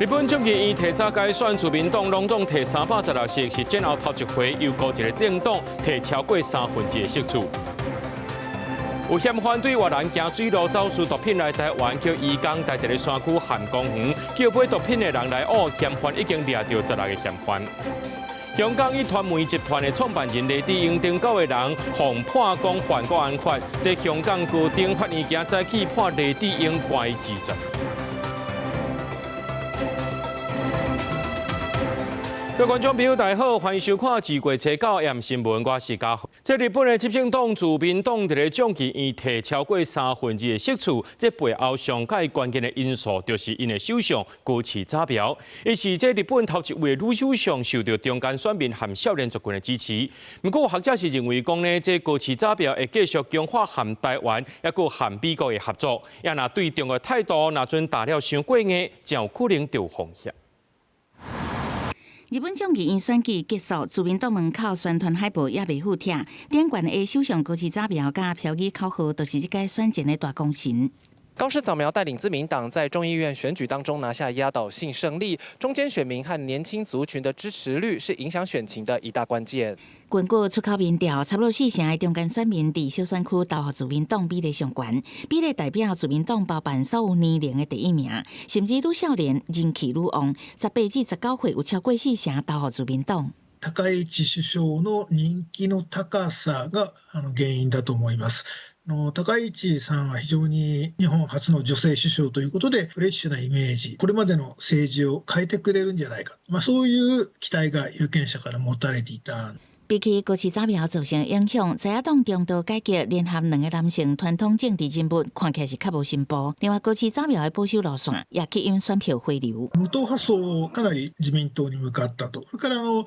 日本眾議院提早改選，自民黨攏總提316席，是戰後頭一回由孤一个政黨提超過三分之二的席次。有嫌犯對越南行水路走私毒品來台灣，叫移工待佇咧山區漢公園，叫買毒品的人來挖，嫌犯已經掠著16个嫌犯。香港壹傳媒集團的創辦人黎智英等九个人，予判講犯國安法，這香港高等法院今早起判黎智英關二十。各位觀眾朋友，大家好，歡迎收看《二月初九 M 新聞》，我是嘉豪。這日本的執政黨自民黨佇咧眾議院提超過三分之二的席次，這背後上蓋關鍵的因素就是𪜶的首相高市早苗。伊是這日本頭一位女首相，受著中間選民和少年族群的支持。毋過學者是認為講呢，這高市早苗會繼續強化和台灣，抑閣和美國的合作。也若對中國態度若陣打了傷過硬，真有可能就有風險。日本眾議院選舉結束，自民黨門口宣傳海報猶未付貼，頂懸的首相高市早苗佮標語口號，都是這屆選戰的大功臣。高市早苗帶領自民黨在眾議院選舉當中拿下壓倒性勝利，中間選民和年輕族群的支持率是影響選情的一大關鍵。根據出口民調，差不多四成的中間選民佇小選區投予自民黨比例上懸，比例代表自民黨包辦所有年齡的第一名，甚至愈少年人氣愈旺，18至19歲有超過四成投予自民黨。高市首相の人気の高さが原因だと思います。高市さんは非常に日本初の女性首相ということでフレッシュなイメージ、これまでの政治を変えてくれるんじゃないか、まあ、そういう期待が有権者から持たれていた。比起高市早苗造成影響，在野黨中道改革聯合兩个男性傳統政治人物，看起來是較無進步。另外，高市早苗的保守路線也吸引選票回流。無党派層かなり自民党に向かったと。それから保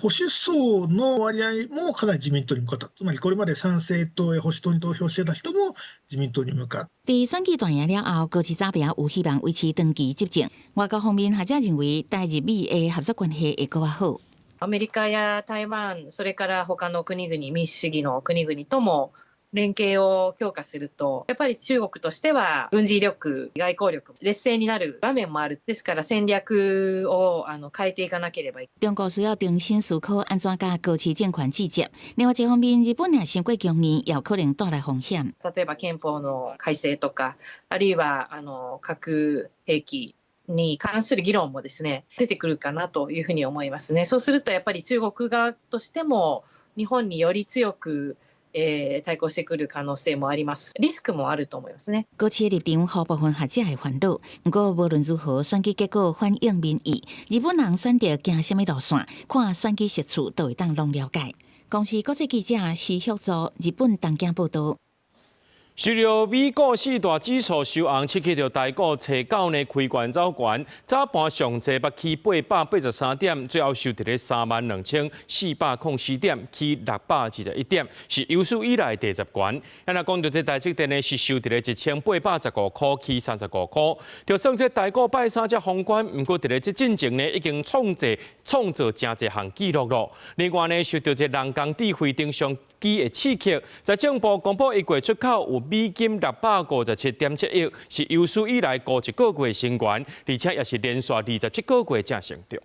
守層の割合もかなり自民党に向かった。つまりこれまで参政党や保守党に投票してた人も自民党に向かった。佇選舉大贏了後，高市早苗有希望維持長期執政。外交方面，學者認為台日美的合作關係會閣較好。アメリカや台灣、それから他の国々、民主主義の国々とも連携を強化すると、やっぱり中国としては軍事力、外交力、劣勢になる場面もある。ですから戦略を変えていかなければい中國需要重新思考按怎佮高市政權對接。另外一方面，日本若傷過強硬，也有可能帶來風險。例えば憲法の改正とか、あるいは核兵器に関する議論もですね、出てくるかなというふうに思いますね。そうするとやっぱり中国側としても日本により強く対抗してくる可能性もあります。リスクもあると思いますね。高市的立場，予部分學者的煩惱。毋過無論如何，選舉結果反映民意，日本人選擇行啥物路線，看選舉席次都會當攏了解。公視國際記者施旭做日本東京報道。受著美股四大指數收紅，刺激著台股初九呢開懸走懸，早盤上濟捌起883點，最後收佇咧32,404點，起621點，是有史以來第十懸。啊，若講著這台積電呢，是收佇咧1815塊，起35塊。就算這台股拜三才封關，毋過佇咧這進前呢，已經創造誠濟項紀錄囉。另外呢，受著這人工智慧頂商機的刺激，財政部公布一月出口有美金657.7億，是有史以來孤一個月新懸，而且也是連續27個月正成長。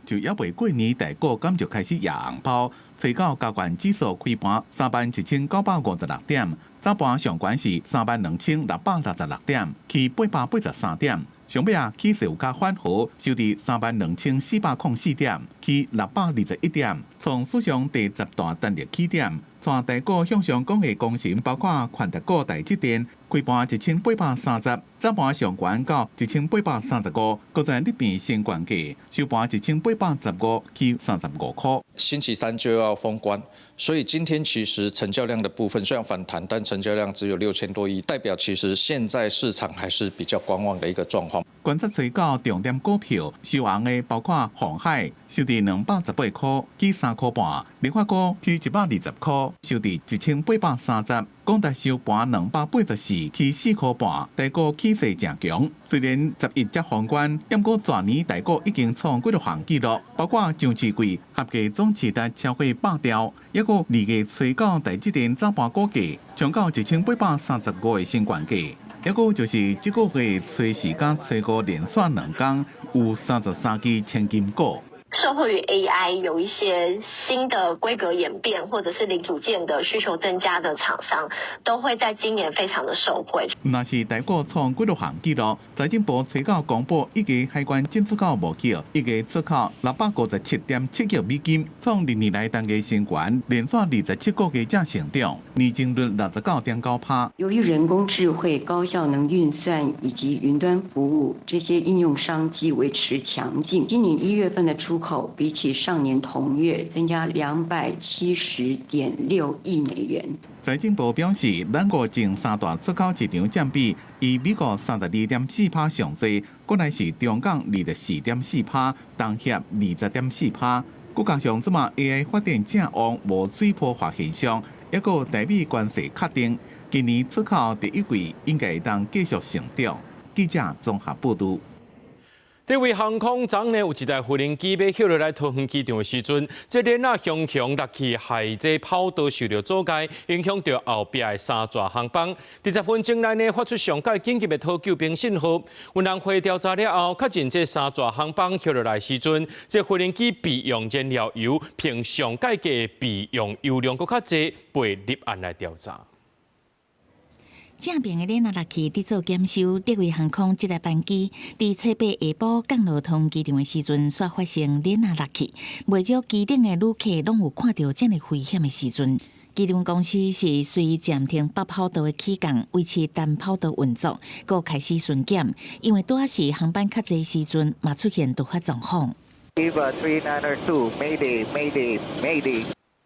就猶未過年，台股敢就開始掖紅包，初九加權指數開盤31,956點，早盤上懸是32,666點，起883點。上尾啊，起勢有較緩和，收佇32,404點，起621點，創史上第十大單日起點。帶台股向上攻的功臣包括權值股台積電，開盤1830，早盤上懸到1835，閣再咧變新懸價，收盤1815，起35塊。星期三就要封關，所以今天其實成交量的部分雖然反彈，但成交量只有6000多億，代表其實現在市場還是比較觀望的一個狀況。觀察初九重點股票收紅的包括鴻海，收佇218塊，起3塊半；聯發科起120塊，收佇1830；廣達收盤284，起4塊半。台股起勢誠強，雖然11才封關，毋過全年台股已經創幾多項紀錄，包括上市櫃合計總市值超過100兆，抑閣二月初九台積電早盤股價衝到1835的新懸價。抑閣就是這個月初四佮初五連續兩工有33支千金股。受惠於 AI 有一些新的規格演變，或者是零組件的需求增加的廠商，都會在今年非常的受惠。若是台股創幾多項紀錄，財政部初九公布一月海關進出口貿易，一月出口657.7億美金，創歷年來單月新高，連續27個月正成長，年增率69.9%。由於人工智慧、高效能運算以及雲端服務這些應用商機維持強勁，今年1月份的出口比起上年同月增加270.6億美元。財政部表示，咱國前三大出口市場佔比，以美國32.4%上濟，過來是中港24.4%，東協20.4%。閣加上這馬 AI 發展正旺，無水泡化現象，抑閣台美關稅確定，今年出口第一季應該會當繼續成長。記者綜合報導。德威航空昨昏呢有一台無人機欲歇落來桃園機場的時陣，這鏈仔雄雄落去，害這跑道受著阻礙，影響著後壁的三座航班。佇10分鐘內呢發出上蓋緊急的討救兵信號。運安會調查了後，確認這三座航班歇落來時陣，這無人機備用燃料油比上蓋的備用油量閣較濟，被立案來調查。正爿的鏈仔落去，佇做檢修。德威航空這台班機佇初八下晡降落桃園機場的時陣，煞發生鏈仔落去。袂少機頂的旅客攏有看著這麼危險的時陣。機場公司是隨暫停北跑道的起降，維持單跑道運作，閣開始巡檢。因為拄仔是航班較濟時陣，嘛出現突發狀況。 Eva 392, Mayday, Mayday, Mayday。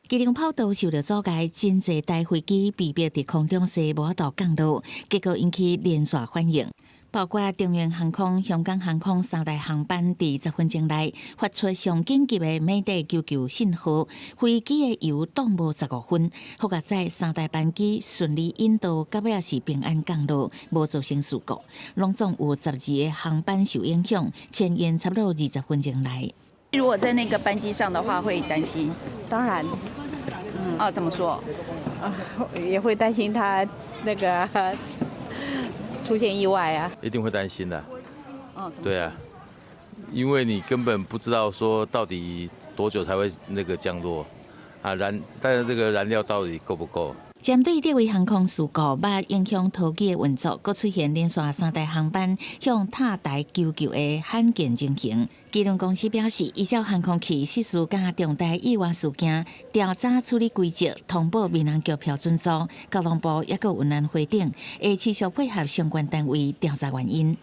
機場跑道受著阻礙，真濟台飛機被迫佇空中踅，無法度降落，結果引起連鎖反應。包括長榮航空、香港航空三台航班佇10分鐘內發出上緊急的 Mayday 求救信號，飛機的油擋無15分，好佳哉三台班機順利引導，到尾也是平安降落，無造成事故。攏總有12個航班受影響，遷延差不多20分鐘內。如果在那個班機上的話，會擔心。當然。啊，怎麼說？啊，也會擔心他那個出現意外啊。一定會擔心的。哦，對啊，因為你根本不知道說到底多久才會那個降落啊，但是這個燃料到底夠不夠？針對德威航空事故，捌影響桃機的運作，閣出現連續三台航班向塔台求救的罕見情形。機場公司表示，依照航空器失事佮重大意外事件調查處理規則，通報民航局標準組、交通部抑閣運安會等，會持續配合相關單位調查原因。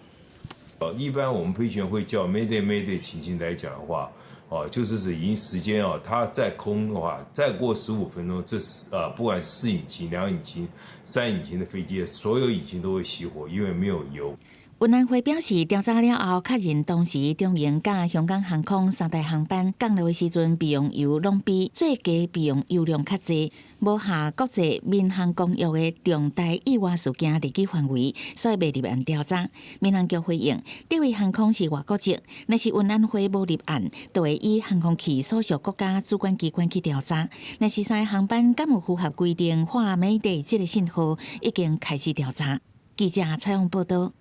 一般我們飛行員會叫 Mayday Mayday 情形來講的話，哦，就是指已經時間哦，它在空的話，再過15分鐘，這是不管是四引擎、兩引擎、三引擎的飛機，所有引擎都會熄火，因為沒有油。運安會表示，調查了後，確認當時長榮佮香港航空三台航班降落的時陣，備用油攏比最低備用油量較濟，無合國際民航公約的重大意外事件列舉範圍，所以袂立案調查。民航局回應，德威航空是外國籍，若是運安會無立案，就會以航空器所屬國家主管機關去調查。若是三個航班敢有符合規定發 Mayday 這个信號，已經開始調查。記者採訪報道。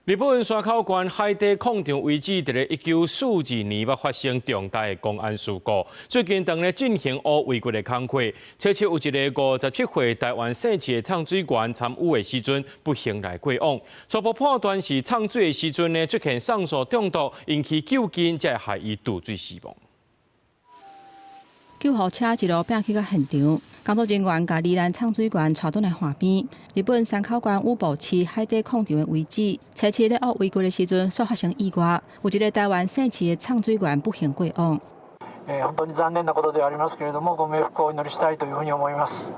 日本山口縣海底礦場遺址，佇咧1942年捌發生重大的工安事故。最近當咧進行挖遺骨的工課，初七有一个57歲台灣姓氏的送水員參與的時陣，不幸來過往。初步判斷是送水的時陣呢出現酸素中毒，引起救緊，才會害伊墜水死亡。救護車一路拚去到現場，工作人員共罹難送水員帶轉來岸邊。日本山口縣宇部市海底礦場的遺址，初七咧挖遺骨的時陣，煞發生意外，有一个台灣姓氏的送水員不幸過往。本当に残念なことでありますけれども、ご冥福をお祈りしたいというふうに思います。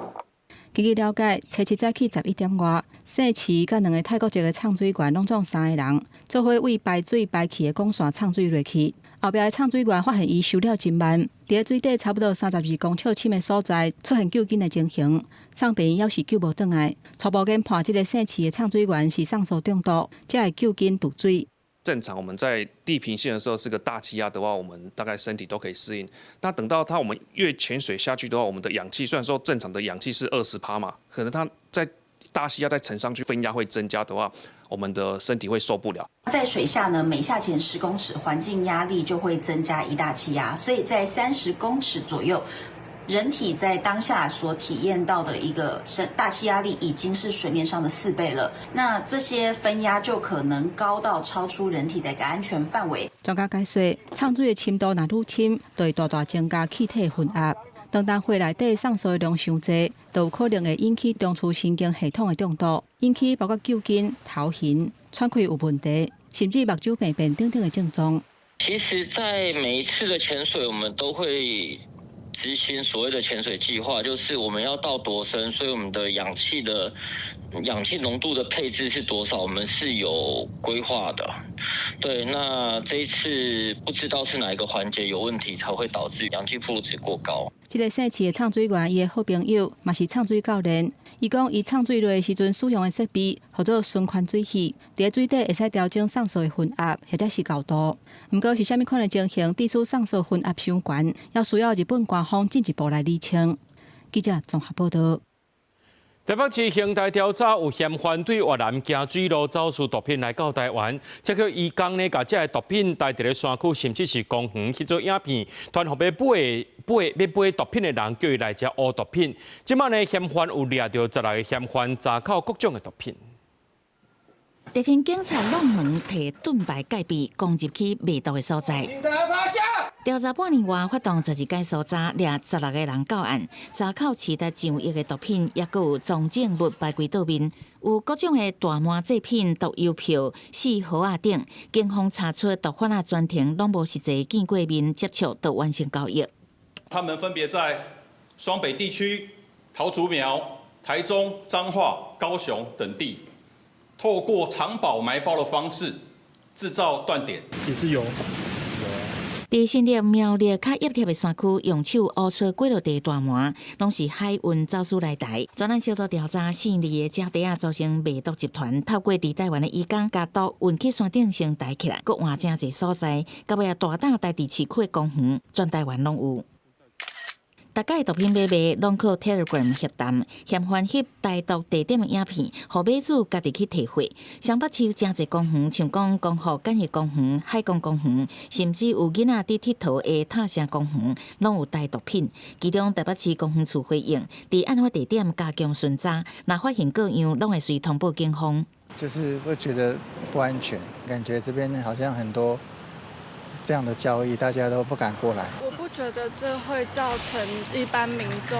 根據了解，初七早起11點外，姓池佮兩个泰國籍的送水員，攏總三个人，做伙為排水排氣的管線送水落去。後壁的送水員發現伊收了真慢，佇咧水底差不多32公尺深的所在出現救緊的情形，送病猶是救無轉來。初步研判，這个姓池的送水員是酸素中毒，才會救緊墜水。正常我們在地平線的時候是個大氣壓的話，我們大概身體都可以適應。那等到它我們越潛水下去的話，我們的氧氣雖然說正常的氧氣是20趴嘛，可能它在大氣壓再乘上去，分壓會增加的話，我們的身體會受不了。在水下呢，每下潛10公尺，環境壓力就會增加1大氣壓，所以在30公尺左右，人體在當下所體驗到的一個大氣壓力已經是水面上的4倍了。那這些分壓就可能高到超出人體的一個安全範圍。專家解說，泅水的深度若愈深，就會大大增加氣體分壓。當氮血內底送素的量傷濟，就有可能會引起中樞神經系統的中毒，引起包括嗅筋、頭暈、喘氣有問題，甚至目睭病變等等的症狀。其實，在每一次的潛水，我們都會執行所謂的潛水計劃，就是我們要到多深，所以我們的氧氣濃度的配置是多少，我們是有規劃的。對，那這一次不知道是哪一個環節有問題，才會導致氧氣暴露值過高。這个姓池的泅水員，伊的好朋友嘛是泅水教練。伊講，伊泅水落的時陣使用的設備，號做循環水器，佇水底會使調整送素的分壓或者是高度。毋過是啥物款的情形，致使送素分壓傷懸，猶需要日本官方進一步來釐清。記者綜合報道。台北市刑大調查有嫌犯對越南經水路走私毒品來到台灣，這個移工呢，共這个毒品帶佇咧山區，甚至是公園去做影片，團予欲買買欲買毒品的人叫伊來遮烏毒品。這擺呢，嫌犯有掠著16个嫌犯，查扣各種的毒品。特勤警察挵門提盾牌戒備，攻入去賣毒的所在。調查半年外，發動12間搜查，掠16個人到案，查扣市值上億的毒品，抑閣有贓證物排歸倒面，有各種的大麻製品、毒郵票、四盒仔等。警方查出毒販仔全程攏無實際見過面接觸，就完成交易。他們分別在雙北地區、桃竹苗、台中、彰化、高雄等地，透過藏寶埋包的方式製造斷點。也是有。佇新竹苗栗較壓貼的山區，用手挖出幾落塊大麻，攏是海運走私來台。專案小組調查，四个車底仔組成賣毒集團，透過佇台灣的移工，共毒運去山頂先抬起來，閣換誠濟所在，到尾仔大膽帶佇市區的公園，全台灣攏有。逐擺毒品買賣攏靠 Telegram 協談，嫌犯翕帶毒地點的影片，予買主家己去提貨。雙北市誠濟公園，像講光復簡易公園、海港公園，甚至有囡仔佇𨑨迌的塔城公園，攏有帶毒品。其中台北市公園處回應，佇案發地點加強巡查，若發現各樣，攏會隨通報警方。就是會覺得不安全，感覺這邊好像很多這樣的交易，大家都不敢過來。我不覺得這會造成一般民眾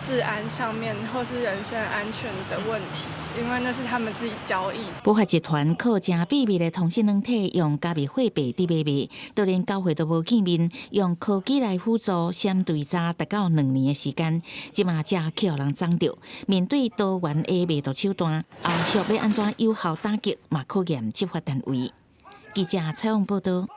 治安上面或是人身安全的問題，因為那是他們自己交易。不法集團靠誠秘密的通訊軟體，用加密貨幣佇買賣，都連交貨都無見面，用科技來輔助，閃追查達到2年的時間，這馬才去予人摠著。面對多元的賣毒手段，後續欲按怎有效打擊，嘛考驗執法單位。記者採訪報道。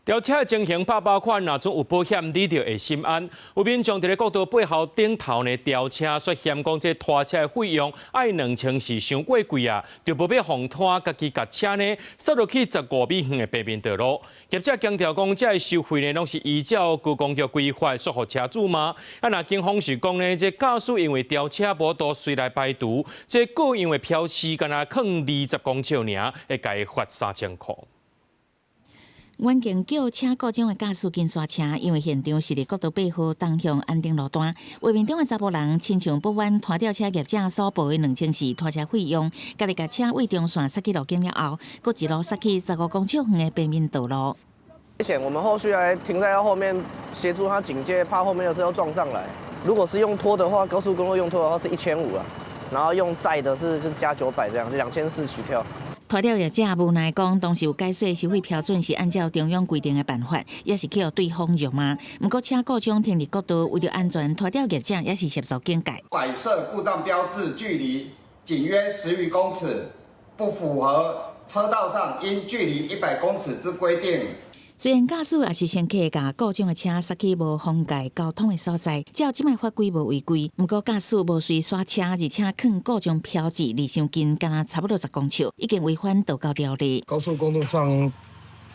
調車的情形百百款，若準有保險，你就會心安。有民眾佇咧國道8號頂頭呢調車，說嫌講這拖車的費用愛2000是傷過貴啊，就無欲予拖，家己共車呢駛落去15米遠的平面道路。業者強調講，這个收費呢攏是依照觀光局規範說予車主嘛。啊，若警方是講呢，這駕駛因為調車無度隨來排除，這閣因為標示干焦囥20公尺爾，會共伊罰3000箍。遠景叫車故障的駕駛緊剎車，因為現場是佇國道8號東向安定路段。畫面中的查埔人親像不滿拖吊車業者所報的2400拖車費用，家己共車對中線駛去路肩了後，閣一路駛去15公尺遠的平面道路。危險，我們後續還停在他後面協助他警戒，怕後面的車又撞上來。如果是用拖的話，高速公路用拖的話是1500啊，然後用載的是就加900這樣，就2400起跳。拖吊業者無奈講，當時有解說收費標準是按照中央規定的辦法，也是去予對方辱罵。毋過車故障停佇國道，為著安全，拖吊業者也是協助警戒。擺設故障標誌距離僅約10餘公尺，不符合車道上應距離100公尺之規定。雖然駕駛抑是乘客共故障的車駛去無妨礙交通的所在，照這擺法規無違規。毋過駕駛無隨剎車，而且囥故障標誌離傷近，敢若差不多10公尺，已經違反道交條例。高速公路上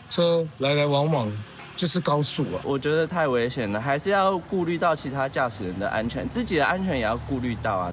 車來來往往就是高速啊，我覺得太危險了，還是要顧慮到其他駕駛人的安全，自己的安全也要顧慮到啊。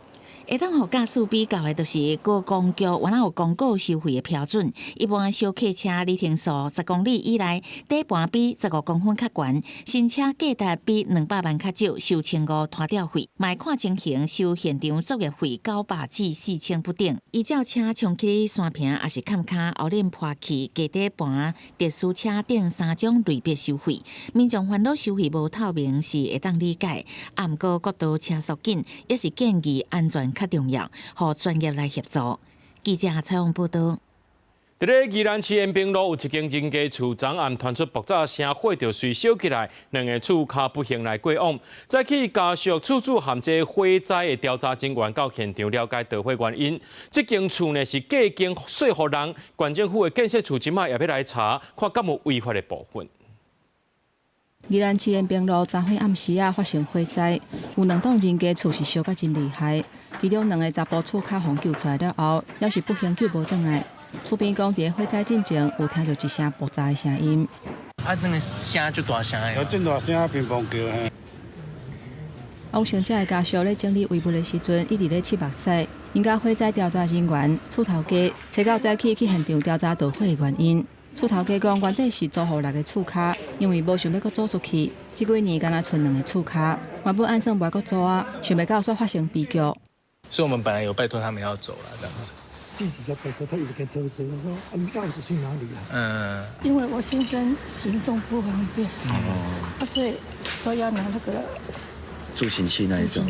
會當予駕駛比較的，就是高公局原來有公告收費的標準。一般小客車里程數10公里以內，底盤比15公分較懸，新車價值比200萬較少，收1500拖吊費。嘛看情形收現場作業費900至4000不等。依照車衝去山坪，抑是崁跤、烏輪破去、低底盤、特殊車等三種類別收費。民眾煩惱收費無透明是會當理解，啊，毋過國道車速緊，也是建議安全較重要，予專業來協助。記者採訪報導。佇咧宜蘭市延平路有一間人家厝，昨暗傳出爆炸聲，火就隨燒起來，兩个厝跤不幸來過往。早起家屬厝主含這火災的調查人員到現場了解著火原因。這間厝呢是隔間稅予人，縣政府的建設處這擺也欲來查，看敢有違法的部分。宜蘭市延平路昨昏暗時仔發生火災，有兩棟人家厝是燒甲真厲害，其中兩个查埔厝跤予救出來了後，猶是不幸救無轉來。厝邊講，佇火災進前有聽著一聲爆炸的聲音。啊，那个聲就大聲的。真大聲，乒乓叫嘿。王小姐的家屬咧整理遺物的時陣，一直咧拭目屎。𪜶佮火災調查人員厝頭家，初九早起去現場調查著火的原因。厝頭家講，原底是租予六个厝跤，因為無想欲閣租出去，這幾年干焦賰兩个厝跤，原本按算袂閣租啊，想袂到煞發生悲劇。所以我們本來有拜託他們要走了，這樣子。自己在拜託，他一直跟走走，我說啊，你鑰匙去哪裡啊？因為我先生行動不方便，所以都要拿那個助行器那一種。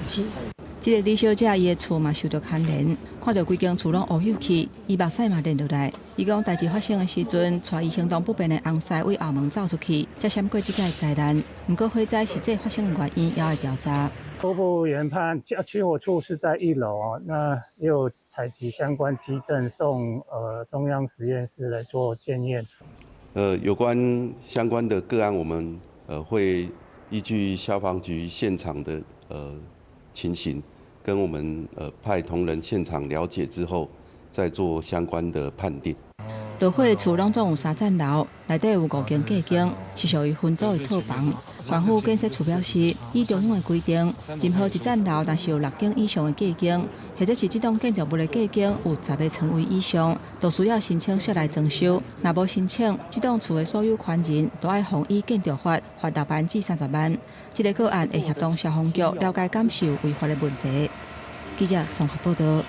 這个李小姐伊的厝嘛受著牽連，看著規間厝攏烏有去，伊目屎嘛流落來。伊講代誌發生的時陣，帶伊行動不便的翁婿對後門走出去，才閃過這个災難。毋過火災實際發生的原因，猶會調查。初步研判，起火處是在一樓啊，那也有採集相關跡證送中央實驗室來做檢驗。有關相關的個案，我們會依據消防局現場的情形，跟我們派同仁現場了解之後，再做相關的判定。著火厝攏總有三層樓，內底有五間隔間，是屬於分組的套房。縣府建設處表示，依中央的規定，任何一層樓若是有六間以上的隔間，或者是這棟建築物的隔間有10个床位以上，就需要申請室內裝修。若無申請，這棟厝的所有權人都愛予依建築法罰6萬至30萬。這个個案會協同消防局了解敢是有違法的問題。記者綜合報導。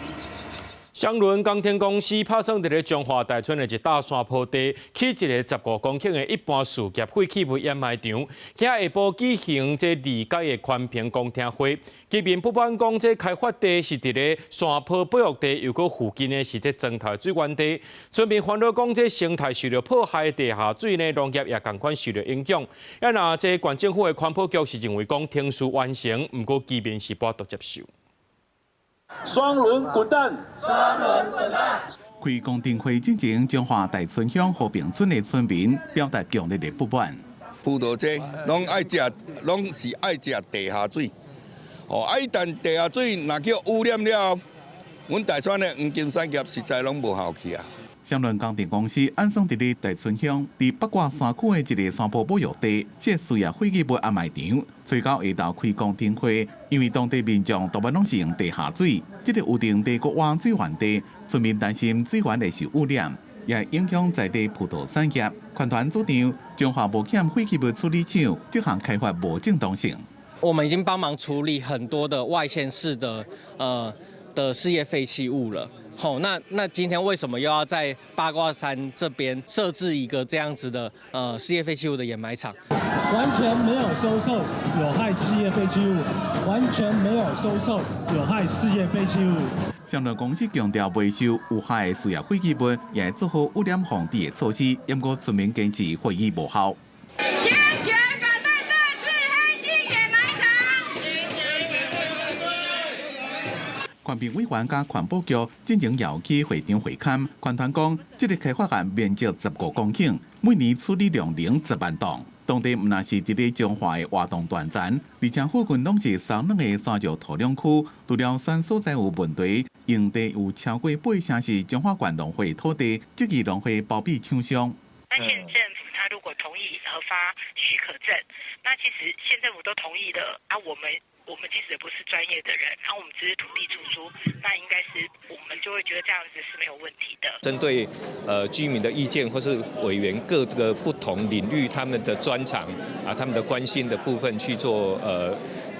雙崙工程公司拍算佇咧彰化大村的一大山坡地起一个15公頃的一般事業廢棄物掩埋場，今下晡舉行這二階的環評公聽會，居民不滿講這開發地是佇咧山坡保育地，又閣附近呢是這莊頭水源地，村民煩惱講這生態受著破壞，地下水呢農業也仝款受著影響。啊，若這縣政府的環保局是認為講程序完成，毋過居民是無法度接受。雙崙滾蛋！雙崙滾蛋！開公聽會進前，彰化大村鄉和平村的村民表達強烈的不滿。葡萄這攏愛食，攏是愛食地下水。哦，啊，一旦地下水若叫污染了，阮大村的黃金產業實在攏無效去啊。雙崙工程公司按算佇咧大村鄉，佇八卦山區的一个山坡保育地設事業廢棄物掩埋場。初九下晝開公聽會，因為當地民眾多半攏是用地下水，這个有定地國外水源地，村民擔心水源會受污染，也影響在地葡萄產業。環團主張彰化無欠廢棄物處理廠，這項開發無正當性。我們已經幫忙處理很多的外縣市的事業廢棄物了。好，那今天為什麼又要在八卦山這邊設置一個這樣子的事業廢棄物的掩埋場？完全沒有收受有害企業廢棄物，完全沒有收受有害事業廢棄物。雙崙公司強調，回收有害事業廢棄物，也做好污染防治的措施，毋過村民堅持會議無效。堅決反對設置黑心掩埋場。環評委員佮環保局進前邀去會場會勘，環團講，這个開發案面積15公頃，每年處理量能10萬噸。當地毋但是佇咧彰化的活動斷層，而且附近攏是松軟的沙石土壤區，除了山所在有問題，用地有超過八成是彰化縣農會土地，這個農會包庇廠商。那縣政府他如果同意核發許可證，那其實縣政府都同意了啊，我們。我們其實也不是專業的人，然後我們只是土地出租，那應該是我們就會覺得這樣子是沒有問題的。針對居民的意見或是委員各個不同領域他們的專長啊，他們的關心的部分去做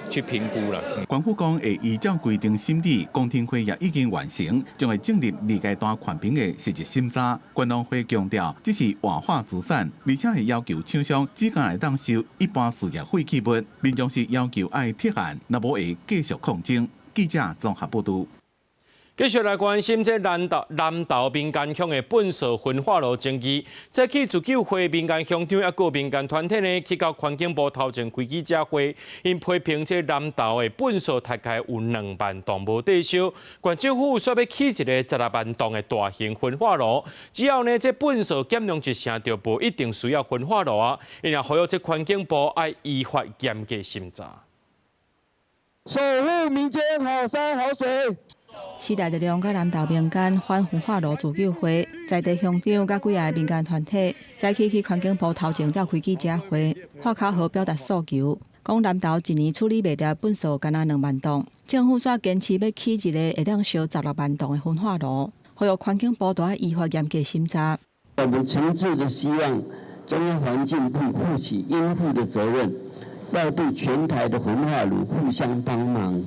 去評估啦。縣府講會依照規定審理，公聽會也已經完成，將會進入二階段環評的實質審查。縣農會強調，這是活化資產，而且會要求廠商只敢會當收一般事業廢棄物，民眾是要求愛撤案，若無會繼續抗爭。記者綜合報導。繼續來關心這南投民間鄉的糞埽焚化爐爭議。這起自救會民間鄉長抑閣民間團體呢，去到環境部頭前開記者會，𪜶批評這南投的糞埽大概有2萬噸無地燒，縣政府煞欲起一个16萬噸的大型焚化爐，只要呢這糞埽減量一成，就無一定需要焚化爐啊。𪜶也呼籲這環境部愛依法嚴格審查。守護民間好山好水。時代力量佮南投民間反焚化爐自救會在地鄉長佮幾个民間團體，早起去環境部頭前召開記者會，喊口號表達訴求，講南投一年處理袂著糞埽，干焦2萬噸，政府煞堅持欲起一个會當燒16萬噸的焚化爐，呼籲環境部都愛依法嚴格審查。我們誠摯的希望中央環境部負起應負的責任，要對全台的焚化爐互相幫忙，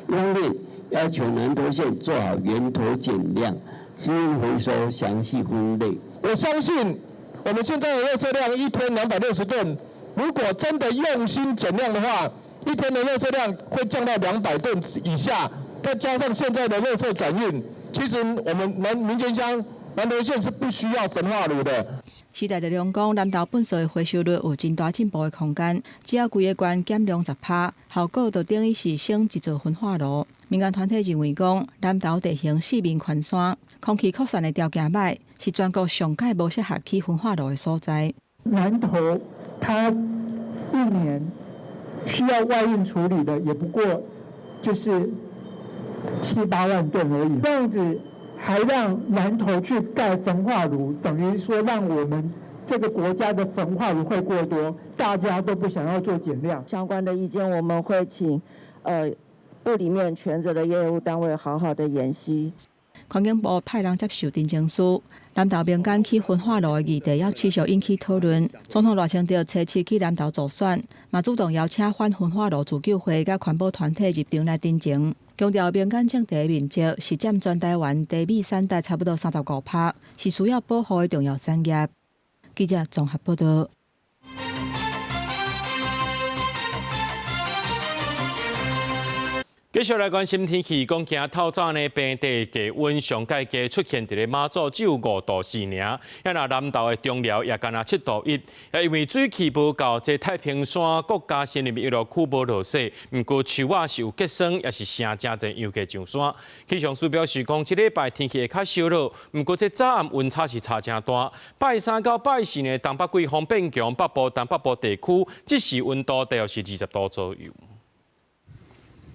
一方面要求南投縣做好源頭減量、資源回收、詳細分類。我相信我們現在的垃圾量一天260噸，如果真的用心減量的話，一天的垃圾量會降到200噸以下。再加上現在的垃圾轉運，其實我們南民間鄉南投縣是不需要焚化爐的。時代力量講，南投糞埽的回收率有真大進步的空間，只要規个縣減量10%，效果就等於是省一座焚化爐。民間團體認為講，南投地形四面環山，空氣擴散的條件䆀，是全國上蓋無適合起焚化爐的所在。南投它一年需要外運處理的，也不過就是7、8萬噸而已。這樣子還讓南投去蓋焚化爐，等於說讓我們這個國家的焚化爐會過多，大家都不想要做減量。相關的意見，我們會請部裡面權責的業務單位好好的研析。環境部派人接受陳情書，南投民間起焚化爐的議題，猶持續引起討論。總統賴清德初七去南投助選，嘛主動邀請反焚化爐自救會佮環保團體入場來陳情，強調民間種地的面積是佔全台灣低米產值差不多35%，是需要保護的重要產業。記者綜合報導。繼續來關心天氣，講今透早呢，平地低溫上蓋低出現佇咧馬祖只有5度4爾，啊若南投的中寮也干焦7度1，因為水汽無夠，這太平山國家森林遊樂區無落雪，毋過樹仔是有結霜，也是成誠濟遊客上山。氣象署表示講，這禮拜天氣會較燒熱，毋過這早暗溫差是差誠大。拜三到拜四呢，東北季風變強，北部、東北部地區這時溫度大約是20度左右。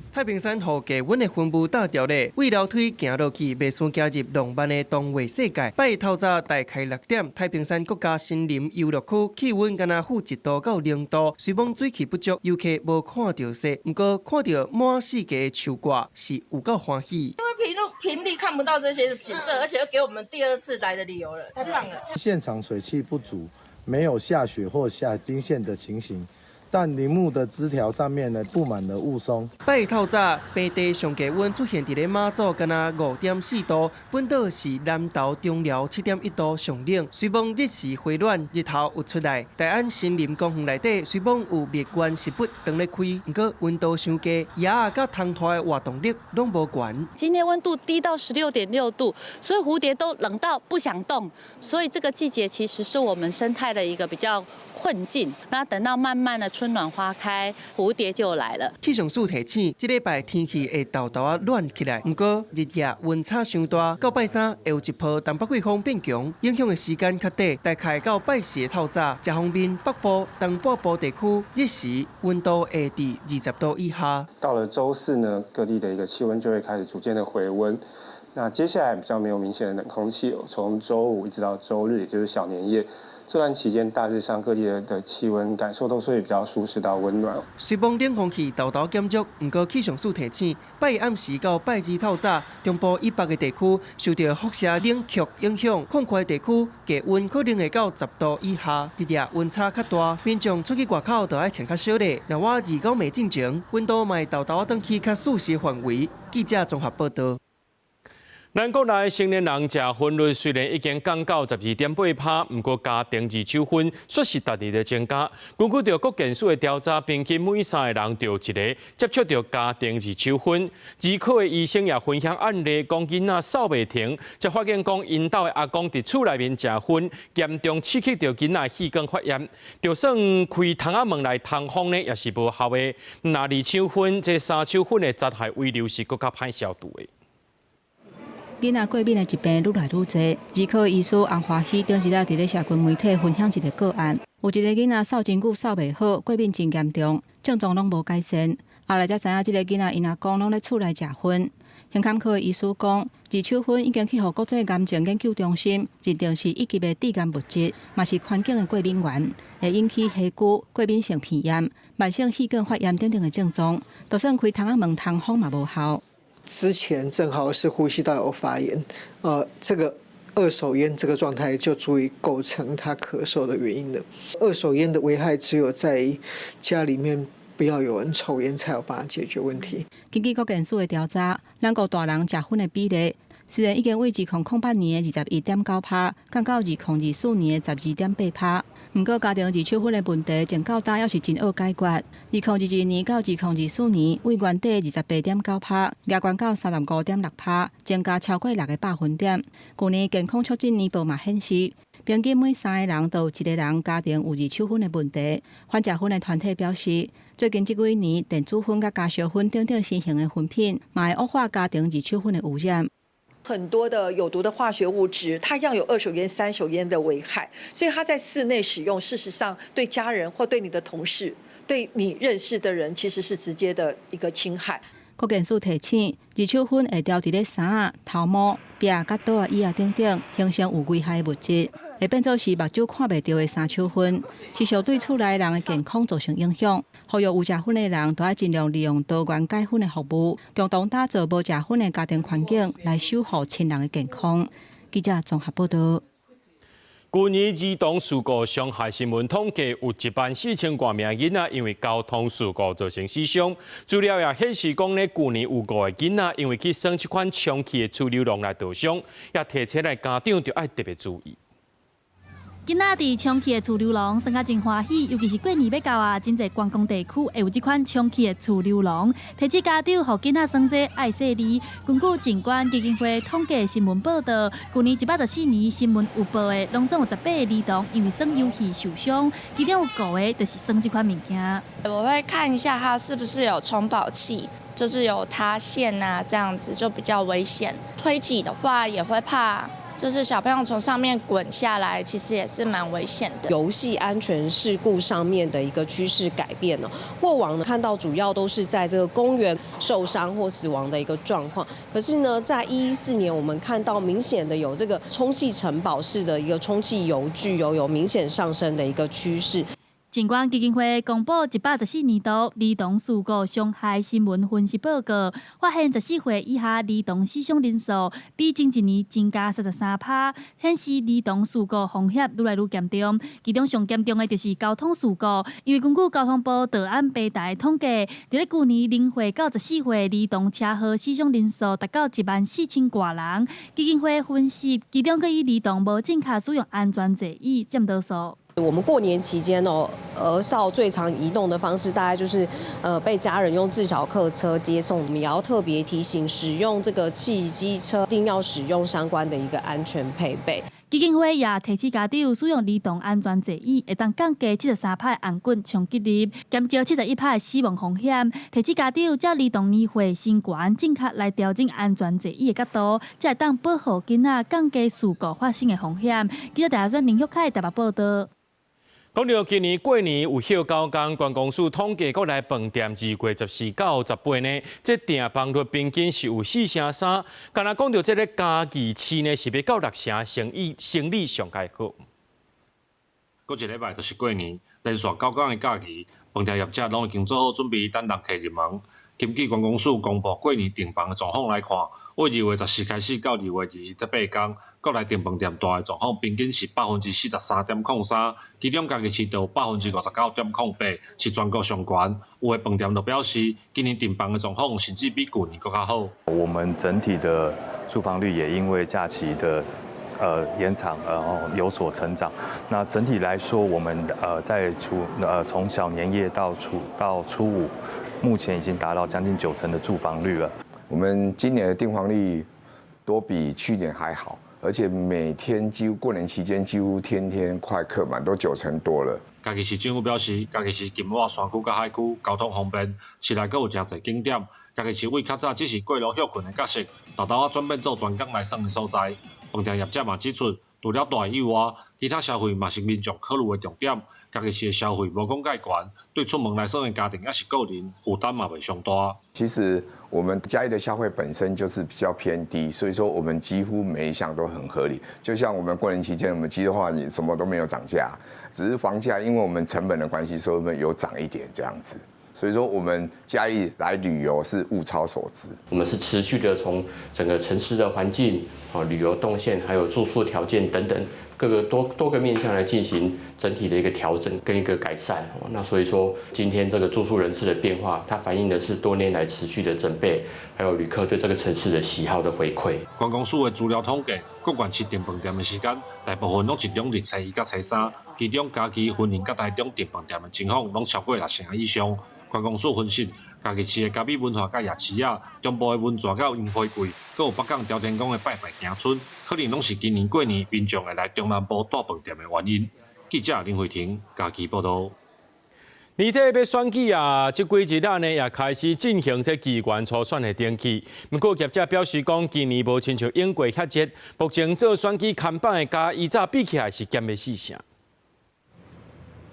太平山予低溫的雲霧罩著咧，對樓梯行落去，袂輸行入浪漫的童話世界。拜透早大概6點，太平山國家森林遊樂區氣溫干焦-1度到0度，雖罔水汽不足，遊客無看著雪，毋過看著滿四界的樹掛是有夠歡喜。因為平地看不到這些景色，而且又給我們第二次來的理由了，太棒了。現場水汽不足，沒有下雪或下冰霰的情形。但林木的枝條上面呢，佈滿了霧凇。拜透早，平地上低溫出現佇咧馬祖，干焦5.4度；本島是南投中寮7.1度上冷。雖罔日時回暖，日頭有出來。大安森林公園內底雖罔有蜜源植物當咧開，毋過溫度傷低，蛾仔佮蜂兔的活動力攏無懸。今天溫度低到16.6度，所以蝴蝶都冷到不想動。所以這個季節其實是我們生態的一個比較困境。那等到慢慢的春暖花開，蝴蝶就來了。氣象署提醒，這禮拜天氣會沓沓仔暖起來，毋過日夜溫差傷大，到拜三會有一波東北季風變強，影響的時間較短，大概到拜四的透早，這方面北部、東半部地區日時溫度會佇20度以下。到了週四呢，各地的一個氣溫就會開始逐漸的回溫。那接下來比較沒有明顯的冷空氣，從週五一直到週日，也就是小年夜。這段期間大致上各地的氣溫感受都是會比較舒適到溫暖。雖罔冷空氣沓沓減弱，毋過氣象署提醒，拜一暗時到拜二透早，中部以北的地區受著輻射冷卻影響，曠闊地區低溫可能會到10度以下，日夜溫差較大，民眾出去外口就愛穿較少咧。若倚二九暝進前，溫度嘛會沓沓轉去較舒適範圍。記者綜合報導。咱國內成年人食薰率雖然已經降到12.8%，毋過家庭二手薰卻是逐年咧增加。根據著國健署的調查，平均每三個人就有一個接觸著家庭二手薰。兒科的醫生也分享案例，講囡仔嗽袂停，才發現講𪜶兜的阿公佇厝內面食薰，嚴重刺激著囡仔的氣管發炎。就算開窗仔門來通風呢，也是無效的。若二手薰，這三手薰的殘害微粒是閣較歹消除的。囡仔過敏的疾病愈來愈濟，兒科醫師洪華喜頂一日佇咧社群媒體分享一個個案，有一個囡仔嗽真久嗽袂好，過敏真嚴重，症狀攏無改善。後來才知影，這個囡仔𪜶阿公攏咧厝內食薰。胸坎科的醫師講，二手薰已經去予國際癌症研究中心認定是一級的致癌物質，嘛是環境的過敏原，會引起皮膚過敏性皮炎、慢性氣管發炎等等的症狀，就算開窗仔門通風嘛無效。之前正好是呼吸道有發炎，這個二手煙這個狀態就足以構成他咳嗽的原因了。二手煙的危害只有在家裡面不要有人抽煙，才有辦法解決問題。根據國健署的調查，咱國大人食薰的比例雖然已經為2008年的21.9%降到2024年的12.8%，毋過家庭二手薰的問題，從到今猶是真惡解決。2022年到2024年，為原底28.9%，加懸到35.6%，增加超過6個百分點。去年健康促進年報嘛顯示，平均每三個人就有一個人家庭有二手薰的問題。反食薰的團體表示，最近這幾年電子薰佮加燒薰等等新型的薰品，嘛會惡化家庭二手薰的污染。很多的有毒的化學物質，它一樣有二手煙、三手煙的危害，所以它在室內使用，事實上對家人或對你的同事、對你認識的人，其實是直接的一個侵害。國健署提醒，二手薰會牢佇咧衫仔、頭毛、壁佮桌仔、椅仔等等，形成有危害的物質，會變做是目睭看袂著的三手薰，持續對厝內人的健康造成影響。呼籲有食薰的人，都愛盡量利用多元解薰的服務，共同打造無食薰的家庭環境，來守護親人的健康。記者綜合報導。去年兒童事故傷害新聞統計，有1萬4千外名囡仔因為交通事故造成死傷。資料也顯示講咧，去年有五個囡仔因為去耍這款充氣的儲溜籠來受傷，也提醒來家長著愛特別注意。囡仔佇充氣的儲溜籠耍甲真歡喜，尤其是過年欲到啊，真濟觀光地區會有這款充氣的儲溜籠，提醒家長予囡仔耍這愛細膩。根據疾管基金會統計新聞報導，去年114年新聞有報的，攏總有18個兒童因為耍遊戲受傷，其中有五個就是耍這款物件。我會看一下它是不是有充飽器，就是有塌陷啊，這樣子就比較危險。推擠的話也會怕。就是小朋友從上面滾下來，其實也是蠻危險的。遊戲安全事故上面的一個趨勢改變呢，過往呢看到主要都是在這個公園受傷或死亡的一個狀況，可是呢，在114年我們看到明顯的有這個充氣城堡式的一個充氣遊具有明顯上升的一個趨勢。疾管基金會公布114年度兒童事故傷害新聞分析報告，發現14歲以下兒童死傷人數比前一年增加33%，顯示兒童事故風險愈來愈嚴重。其中上嚴重的就是交通事故，因為根據交通部道安平台統計，佇咧舊年0歲到14歲兒童車禍死傷人數達到1萬4千外人。基金會分析，其中閣以兒童無正確使用安全座椅佔多數。我們過年期間哦，兒少最常移動的方式，大概就是被家人用自小客車接送。我們也要特別提醒，使用這個汽機車一定要使用相關的一個安全配備。基金會也提醒家長，使用兒童安全座椅會當降低73%的頷頸衝擊力，減少71%的死亡風險。提醒家長，照兒童年歲身懸正確來調整安全座椅的角度，才會當保護囡仔降低事故發生的風險。記者大學林玉凱台北報導。講著今年過年有歇九工，觀光署統計國內飯店2月14到18呢，這訂房率平均是有4成3。敢若講著這个嘉義市呢，是欲到6成，生意生理上蓋好。閣一禮拜就是過年，連續9天的假期，飯店業者攏已經做好準備，等人客入門。根據觀光署公布過年訂房的狀況來看，為2月14開始到2月28天，國內訂飯店大的狀況平均是43.03%，其中嘉義市就59.08%，是全國上懸。有的飯店就表示，今年訂房的狀況甚至比舊年閣較好。我們整體的住房率也因為假期的延長，然後有所成長。那整體來說，我們在從小年夜到初五，目前已經達到將近9成的住房率了。我們今年的訂房率都比去年還好，而且每天幾乎過年期間幾乎天天快客滿，都9成多了。嘉義市政府表示，嘉義市近倚山區佮海區，交通方便，市內閣有誠濟景點。嘉義市為較早只是過路歇睏的角色，沓沓仔轉變做專工來耍的所在。飯店業者嘛指出，除了大以外，其他消費嘛是民眾考慮的重點。嘉義市的消費無講蓋懸，對出門來耍的家庭抑是個人負擔嘛袂傷大。其實我們嘉義的消費本身就是比較偏低，所以說我們幾乎每一項都很合理。就像我們過年期間，我們雞肉飯你什麼都沒有漲價，只是房價因為我們成本的關係，所以我們有漲一點這樣子。所以說，我們嘉義來旅遊是物超所值。我們是持續的從整個城市的環境、旅遊動線，還有住宿條件等等各個多個面向來進行整體的一個調整跟一個改善。那所以說，今天這個住宿人次的變化，它反映的是多年來持續的準備，還有旅客對這個城市的喜好的回饋。觀光署的資料統計，各縣市訂飯店的時間，大部分攏集中佇初一佮初三，其中嘉義、雲林佮台中訂飯店的情況攏超過6成以上。觀光署分析，嘉義市的咖啡文化佮夜市仔，中部的溫泉佮櫻花季，閣有北港朝天宮的拜拜行村，可能攏是今年過年民眾會來中南部蹛飯店的原因。記者林慧婷嘉義報導。年底欲選舉啊，這幾日仔呢也開始進行這議員初選的登記。毋過業者表示講，今年無親像往過遐熱，目前做選舉看板的佮以早比起來是減了4成。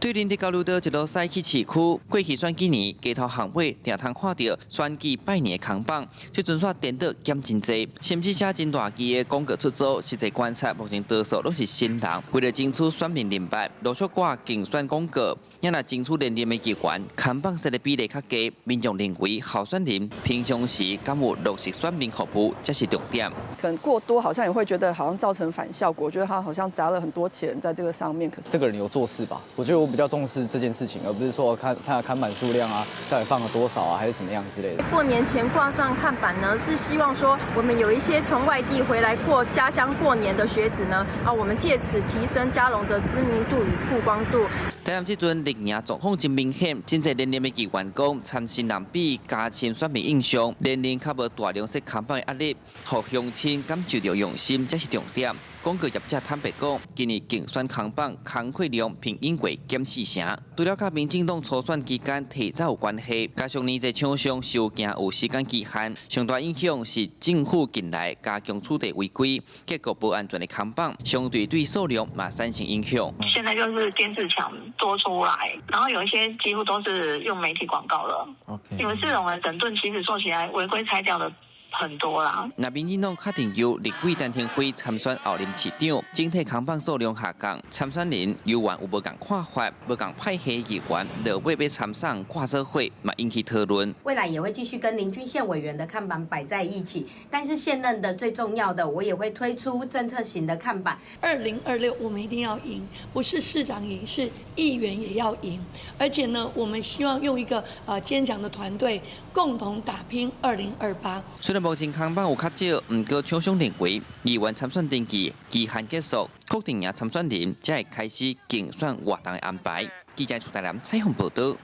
對林竹交流道一路駛去市區，過去選舉年街頭巷尾定通看著選舉拜年的看板，這陣煞顛倒減真濟，甚至寫真大支的廣告出租。實際觀察，目前多數攏是新人，為了爭取選民認捌，陸續掛競選廣告。若爭取連任的議員，看板設的比例較低，民眾認為候選人平常時敢有落實選民服務，才是重點。可能過多，好像也會覺得好像造成反效果，覺得他好像砸了很多錢在這個上面。可是這個人有做事吧？我覺得我比較重視這件事情，而不是說看他的看板數量啊，到底放了多少啊，還是怎麼樣之類的。過年前掛上看板呢，是希望說我們有一些從外地回來過家鄉過年的學子呢，啊，我們借此提升嘉龍的知名度與曝光度。台南這陣綠營狀況真明顯，真濟連任的議員講，參新人比加深選民印象，連任較無大量設看板的壓力，予鄉親感受著用心，才是重點。廣告業者坦白講，今年競選看板工課量比往過減4成，除了佮民進黨初選期間提早有關係，加上年濟廠商收件有時間期限，上大影響是政府近來加強取締違規，結果無安全的看板，相對對數量嘛產生影響。現在就是電視牆多出來，然後有一些幾乎都是用媒體廣告了。 OK，因為這種的整頓，其實做起來違規拆掉的很多啦。那民進黨確定由立委陳庭輝參選候任市長，整體看板數量下降，參選人猶原有無仝看法，無仝派系議員落尾欲參選掛做伙，嘛引起討論。未來也會繼續跟林俊憲委員的看板擺在一起，但是現任的最重要的，我也會推出政策型的看板。 2026我們一定要贏，不是市長贏，是議員也要贏。而且呢，我們希望用一個堅強的團隊，共同打拼2028。雖然目前看板有較少，毋過廠商認為議員參選登記期限結束，確定贏參選人才會開始競選活動的安排。記者出台南採訪報導。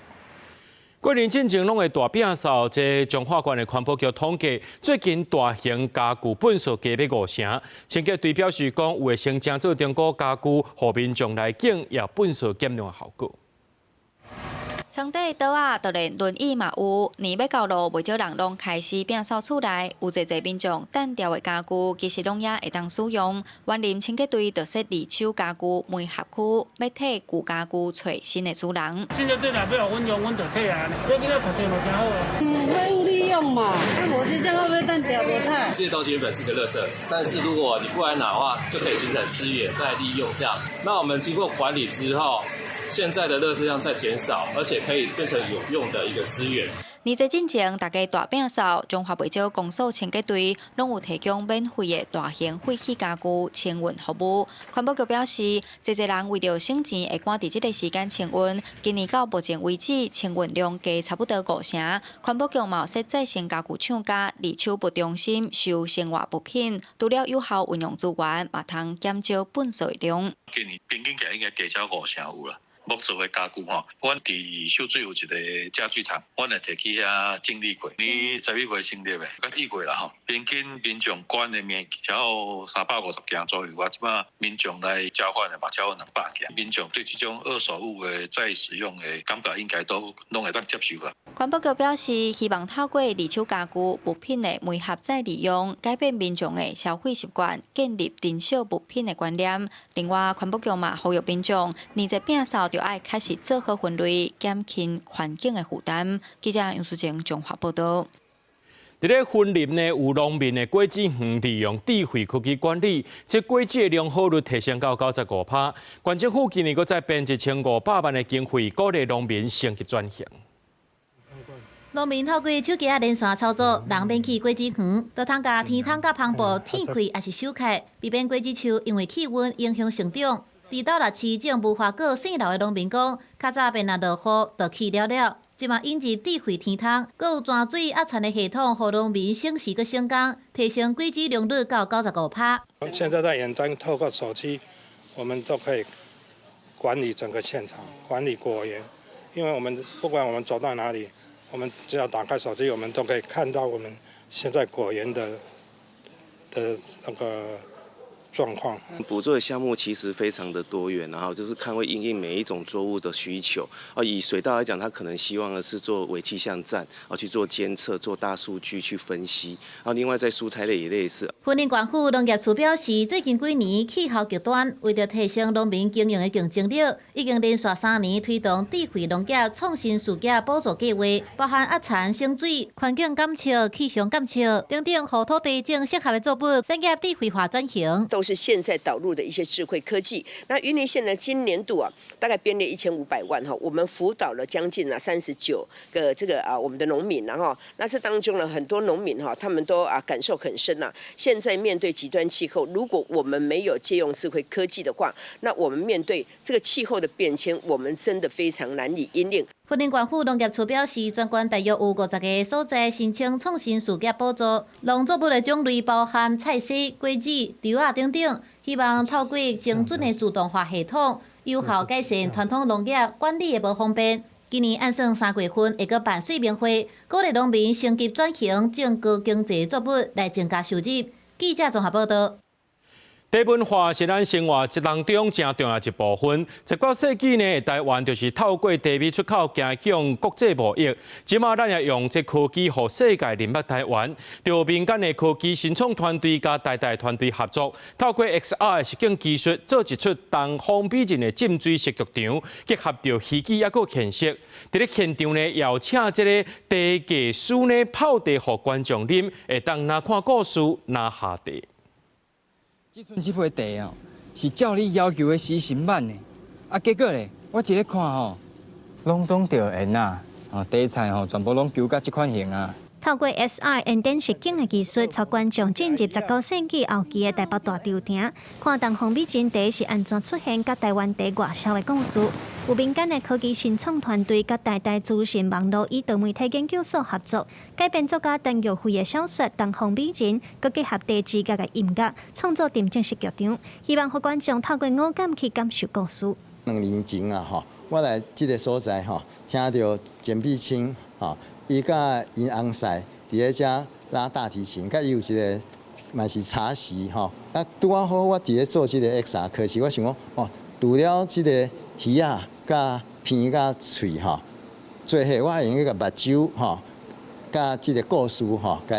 過年進前攏會大摒掃，這彰化縣的環保局統計，最近大型家具糞掃加欲5成。清潔隊表示講，有的先正做評估家具，予民眾來揀，也糞掃減量的效果。床底桌仔，就連輪椅嘛有。年欲到囉，袂少人攏開始摒掃厝內，有濟濟民眾擲掉的家具，其實攏猶會當使用。員林清潔隊就設二手家具媒合區，欲替舊家具揣新的主人。清潔隊若欲予阮用，阮就提啊。這囡仔讀冊嘛誠好啊。廢物利用嘛，無這這樣會不會擲掉無彩？這些東西原本是個垃圾，但是如果你不來拿的話，就可以形成資源再利用。這樣，那我們經過管理之後，現在的垃圾量在減少，而且可以變成有用的一個資源。年節進前，大家大摒掃，彰化袂少公所清潔隊攏有提供免費的大型廢棄家具清運服務。環保局表示，濟濟人為著省錢，會趕佇這個時間清運。今年到目前為止，清運量加差不多五成。環保局嘛有設再生家具廠佮二手物中心收生活物品，除了有效運用資源，嘛通減少糞掃的量。今年平均起來應該加超五成有啦。木做的家具吼，阮佇秀水有一个家具廠，阮會提去遐整理過。年11月成立的，到1月啦吼，平均民眾捐的物件超350件左右，啊，這擺民眾來交換的嘛超過200件。民眾對這種二手物的再使用的感覺，應該都攏會當接受啦。環保局表示，希望透過二手家具物品的媒合再利用，改變民眾的消費習慣，建立珍惜物品的觀念。另外，環保局嘛呼籲民眾，年節摒掃就愛開始做好分類，減輕環境的負擔。記者楊淑靜綜合報導。佇咧雲林呢，有農民的果子園利用智慧科技管理，這果子的良好率提升到95%。縣政府今年閣再編1500萬的經費，鼓勵農民升級轉型。農民透過手機仔連線操作，人免去果子園，就通共天窗佮帆布鐵開，抑是收開，避免果子樹因為氣溫影響成長。佇斗六市種無花果姓劉的農民講，較早便若落雨就去了了，這馬引入智慧天窗，閣有泉水壓田的系統，予農民省時閣省工，提升果子良率到95%。現在在遠端透過手機，我們都可以管理整個現場，管理果園，因為我們不管我們走到哪裡，我們只要打開手機，我們都可以看到我們現在果園的那個狀況。補助的項目其實非常的多元，然後就是看會因應每一種作物的需求。啊，以水稻來講，他可能希望的是做微氣象站，啊去做監測、做大數據去分析。啊，另外在蔬菜類也類似。雲林縣府農業處表示，最近幾年氣候極端，為著提升農民經營的競爭力，已經連續3年推動智慧農業創新事業補助計劃，包含壓田省水、環境監測、氣象監測等等，予土地種適合的作物，產業智慧化轉型。都是現在導入的一些智慧科技。那雲林縣呢，今年度啊，大概編列1500萬哈，我們輔導了將近啊39個這個啊我們的農民，然後那這當中呢，很多農民哈，他們都啊感受很深吶。現在面對極端氣候，如果我們沒有借用智慧科技的話，那我們面對這個氣候的變遷，我們真的非常難以因應。雲林縣府農業處表示，全縣大約有50個所在申請創新事業補助，農作物的種類包含菜蔬、果子、稻仔等等，希望透過精準的自動化系統，有效改善傳統農業管理的無方便。今年按算3月份會閣辦說明會，鼓勵農民升級轉型，種高經濟作物來增加收入。記者綜合報導。茶文化是咱生活當中誠重要一部分。19世紀呢，台灣就是透過茶米出口走向國際貿易。這馬咱也用這科技，予世界認捌台灣。著民間的科技新創團隊佮台大團隊合作，透過 XR 實境技術，做一齣東方美人的浸水式劇場，結合著虛擬猶閣現實。佇咧現場呢，邀請這个茶藝師呢泡茶予觀眾啉，會當若看故事，若喝茶。這陣這杯茶哦，是照你要求的時辰挽的，啊，結果咧，我一咧看吼，攏總著緣啊，哦，茶菜吼全部攏糾甲這款型啊。透過 XR 延展實境的技術，帶觀眾進入19世紀後期的台北大稻埕，看東方美人茶是按怎出現，佮台灣茶外銷的故事。有民間的科技新創團隊佮台大資訊網路與多媒體研究所合作，改編作家陳玉慧的小說《東方美人》，閣結合茶之間的音樂，創作沉浸式劇場，希望予觀眾透過五感去感受故事。2年前啊，吼，我來這个所在吼，聽著簡碧清吼，伊佮𪜶翁婿佇咧遮拉大提琴，佮伊有一个嘛是茶席吼。啊，拄仔好我佇咧做這个 XR 科技，我想講哦，除了這个魚仔佮鼻佮喙吼，做伙，我會用个目睭吼，佮這个故事吼，共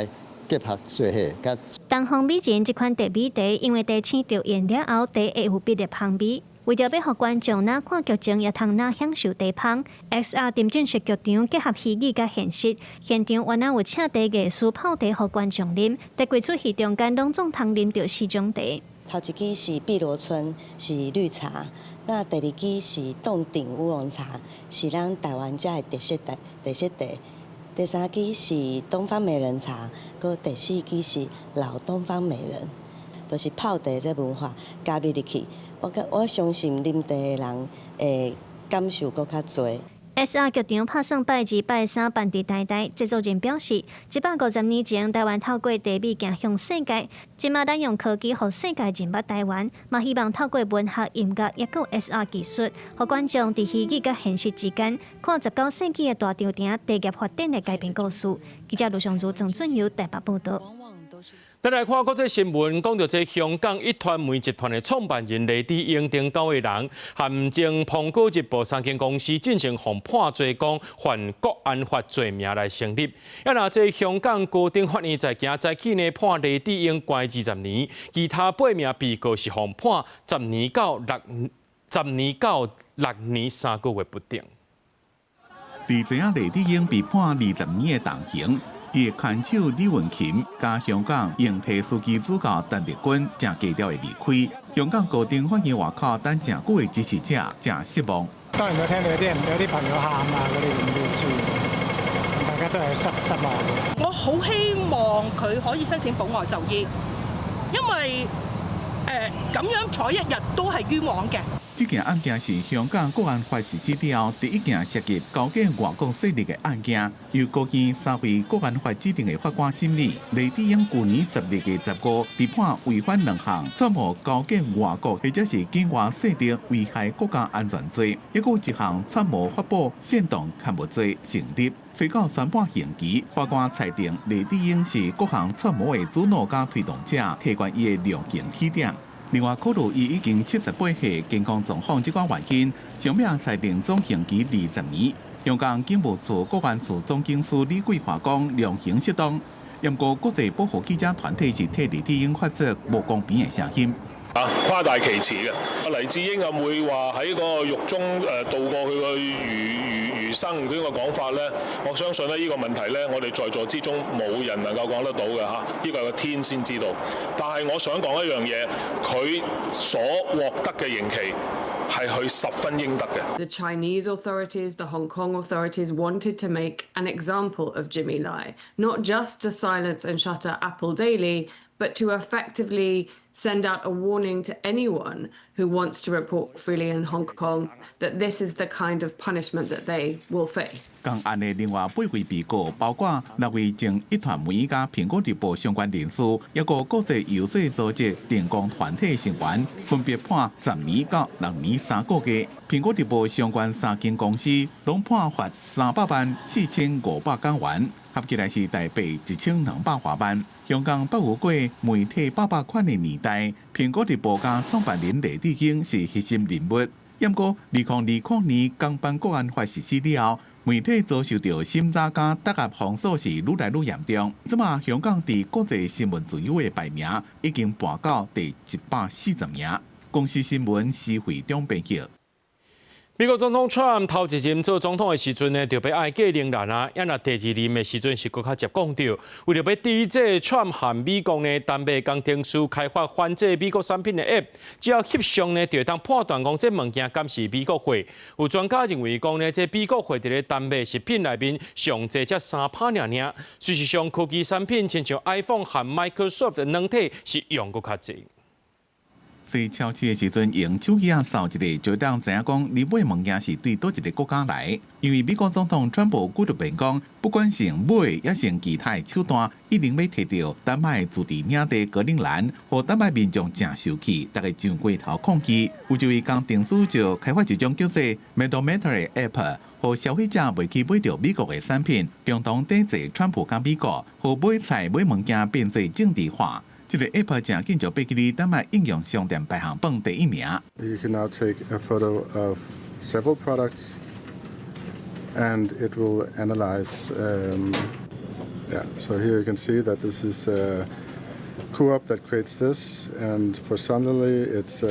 結合做伙。佮東方美人這款茶米茶，因為茶青著鹽了後，茶會有碧綠香味。為著欲予觀眾若看劇情，也通若享受茶香。XR 沉浸式劇場結合虛擬佮現實，現場原來有請茶藝師泡茶予觀眾啉，佇規齣戲中間攏總通啉著四種茶。頭一支是碧螺春，是綠茶；那第二支是凍頂烏龍茶，是咱台灣遮的特色茶。特色茶。第三支是東方美人茶，閣第四支是老東方美人，就是泡茶這文化加入入去。我相信啉茶的人會感受閣較濟。 S R 劇場拍算拜二、拜三辦佇台大，製作人表示，150年前台灣透過茶米行向世界，這馬咱用科技予世界認捌台灣，嘛希望透過文學、音樂，抑閣 XR 技術，予觀眾佇虛擬佮現實之間，看19世紀的大稻埕茶業發展的改變故事。記者盧尚如、鄭俊友台北報導。咱來看國際新聞，講著這香港壹傳媒集團的創辦人黎智英等九个人，和前蘋果日報三間公司進行予判罪，講犯國安法罪名來成立。啊，若這香港高等法院在今早起呢判黎智英關20年，其他八名被告是予判10年到6年3個月不等。佇知影黎智英被判20年的重刑。伊的牽手李文琴，佮香港英體司機主教鄧麗君，誠低調的離開。香港高等法院外口等誠久的支持者，誠失望。當然有聽到有啲朋友喊啊，嗰啲咁都知，大家都係失望嘅。我好希望佢可以申請保外就醫，因為咁樣坐一日都係冤枉嘅。這件案件是香港國安法實施了後第一件涉及勾結外國勢力的案件，由高院三位國安法指定的法官審理。黎智英舊年12月15被判違反兩項串謀勾結外國或者是境外勢力危害國家安全罪，抑閣一項串謀發布煽動刊物罪成立。隨到宣判刑期，法官裁定黎智英是各項串謀的主腦佮推動者，提懸伊的量刑起點。另外，考慮伊已經78歲，健康狀況這款原因，上尾裁定總刑期20年。香港警務處國安處總警司李桂華講，量刑適當。不過，國際保護記者團體是替黎智英發出無公平的聲音。啊，誇大其詞嘅。黎智英又會話喺個獄中度過佢個餘生佢個講法咧，我相信咧呢個問題咧，我哋在座之中冇人能夠講得到嘅嚇，呢個係個天先知道。但係我想講一樣嘢，佢所獲得嘅刑期係佢十分應得嘅。 The Chinese authorities, the Hong Kong authorities wanted to make an example of Jimmy Lai, not just to silence and shutter Apple Daily, but to effectively send out a warning to anyone who wants to report freely in Hong Kong that this is the kind of punishment that they will face. 仝案的另外八位被告，包括六位前壹傳媒佮蘋果日報相關人士，抑閣國際遊說組織電光團體成員，分別判10年到6年3個月。蘋果日報相關三間公司攏判罰300萬4500港元，合起來是台幣1200多萬。香港捌有過媒體百百款的年代，蘋果日報佮創辦人黎智英是核心人物。毋過，2020年港版國安法實施了後，媒體遭受著審查佮打壓封鎖是愈來愈嚴重。這馬香港佇國際新聞自由的排名已經跋到第140名。公視新聞施惠中編輯。美國總統川普頭一任做總統的時陣呢，就欲愛格陵蘭啊，啊若第二任的時陣是閣較捷講著，為著欲抵制川普和美國呢，丹麥工程師開發反制美國產品的 App，只要翕相呢，就會當判斷講這物件敢是美國貨。有專家認為講呢，這美國貨佇咧丹麥食品內面上濟才3趴爾爾。事實上，科技產品親像 iPhone 和 Microsoft 的軟體是用閣較濟。在超市的時陣，用手機仔掃一下，就當知影講你買物件是對佗一个國家來。因為美國總統川普舉著辯講，不管是買抑是其他的手段，一定欲提著丹麥自治領地格陵蘭，予丹麥民眾誠受氣，逐家上街頭抗議。有一位工程師就開發一種叫做 Medometer 的 App，予消費者袂去買著美國的產品，共同抵制川普佮美國，予買菜買物件變做政治化。這个 App 誠緊就爬起佇丹麥應用商店排行榜第一名。 You can now take a photo of several products And it will analyze. Yeah, so here you can see that this is Coop that creates this, and for Sunlily it's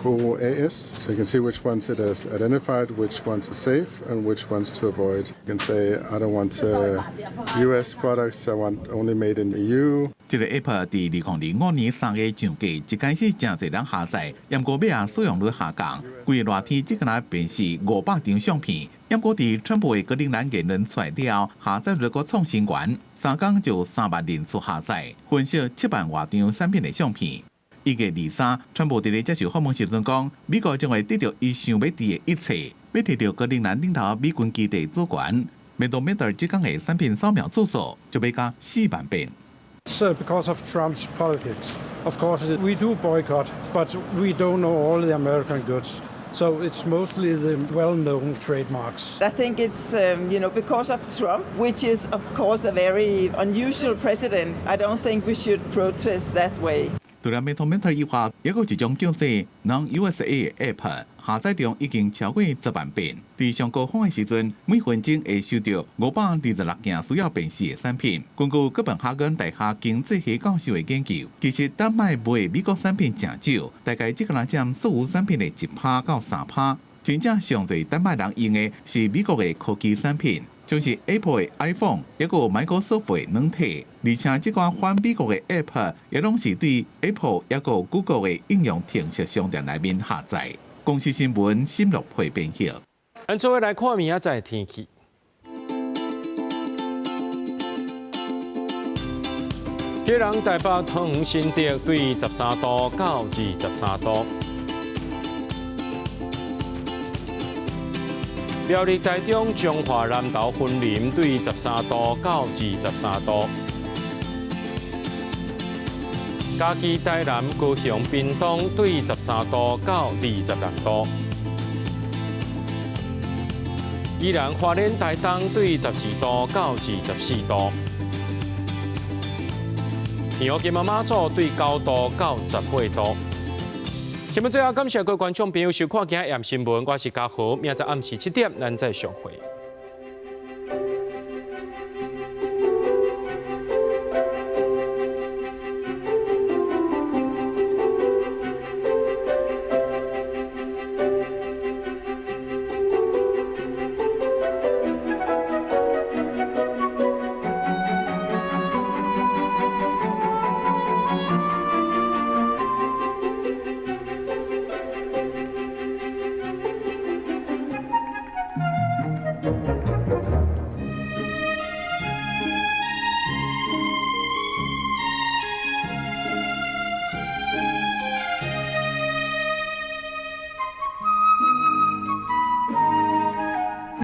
CoAS. So you can see which ones it has identified, which ones are safe, and which ones to avoid. You can say, I don't want US products, I want only made in EU. 這个 App 佇2005年3月上架，一開始誠濟人下載，毋過尾仔使用率下降。規个熱天，這个便是500張相片。毋過佇川普的格陵蘭言論出來了，下載率閣創新高，3工就3萬人次下載，分析7萬外張產品的相片。1月23，川普佇咧接受訪問時陣講，美國將會得著伊想欲佇的一切，欲提著格陵蘭頂頭美軍基地主權。面對面對這工的產品掃描次數就欲加4萬遍。 So because of Trump's politics, of course we do boycott, but we don't know all the American goods. So it's mostly the well-known trademarks. I think it's because of Trump, which is of course a very unusual president. I don't think we should protest that way. 除了 Mentometer 以外，抑閣有一種叫做 Non-USA App，下載量已經超過10萬遍。佇上高峰的時陣，每分鐘會收著526件需要辨識的產品。根據哥本哈根大學經濟系教授的研究，其實丹麥賣美國產品誠少，大概只敢若佔所有產品的1趴到3趴。真正上濟丹麥人用的是美國的科技產品，像是 Apple 的 iPhone，抑閣有 Microsoft 的軟體，而且這款反美國的 App 也攏是對 Apple 抑閣 Google 的應用程式商店內面下載。公視新聞新樂配編譯。咱做伙來看明仔載天氣。基隆、台北、桃園、新竹對13度到23度。苗栗、台中、彰化、南投、雲林對13度到23度。嘉義、台南、高雄、屏東對13度到26度。宜蘭、花蓮、台東對12度到24度。澎湖、金門、馬祖對9度到18度。新聞最後感謝各位觀眾朋友收看今日新聞，我是嘉豪，明仔暗時7點，咱再相會。